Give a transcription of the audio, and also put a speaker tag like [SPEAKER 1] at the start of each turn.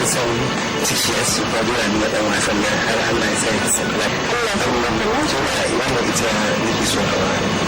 [SPEAKER 1] San ciki ya su ba dole ne dan wasan nan har Allah ya sa ya sauka lafiya. Wannan ita nake so a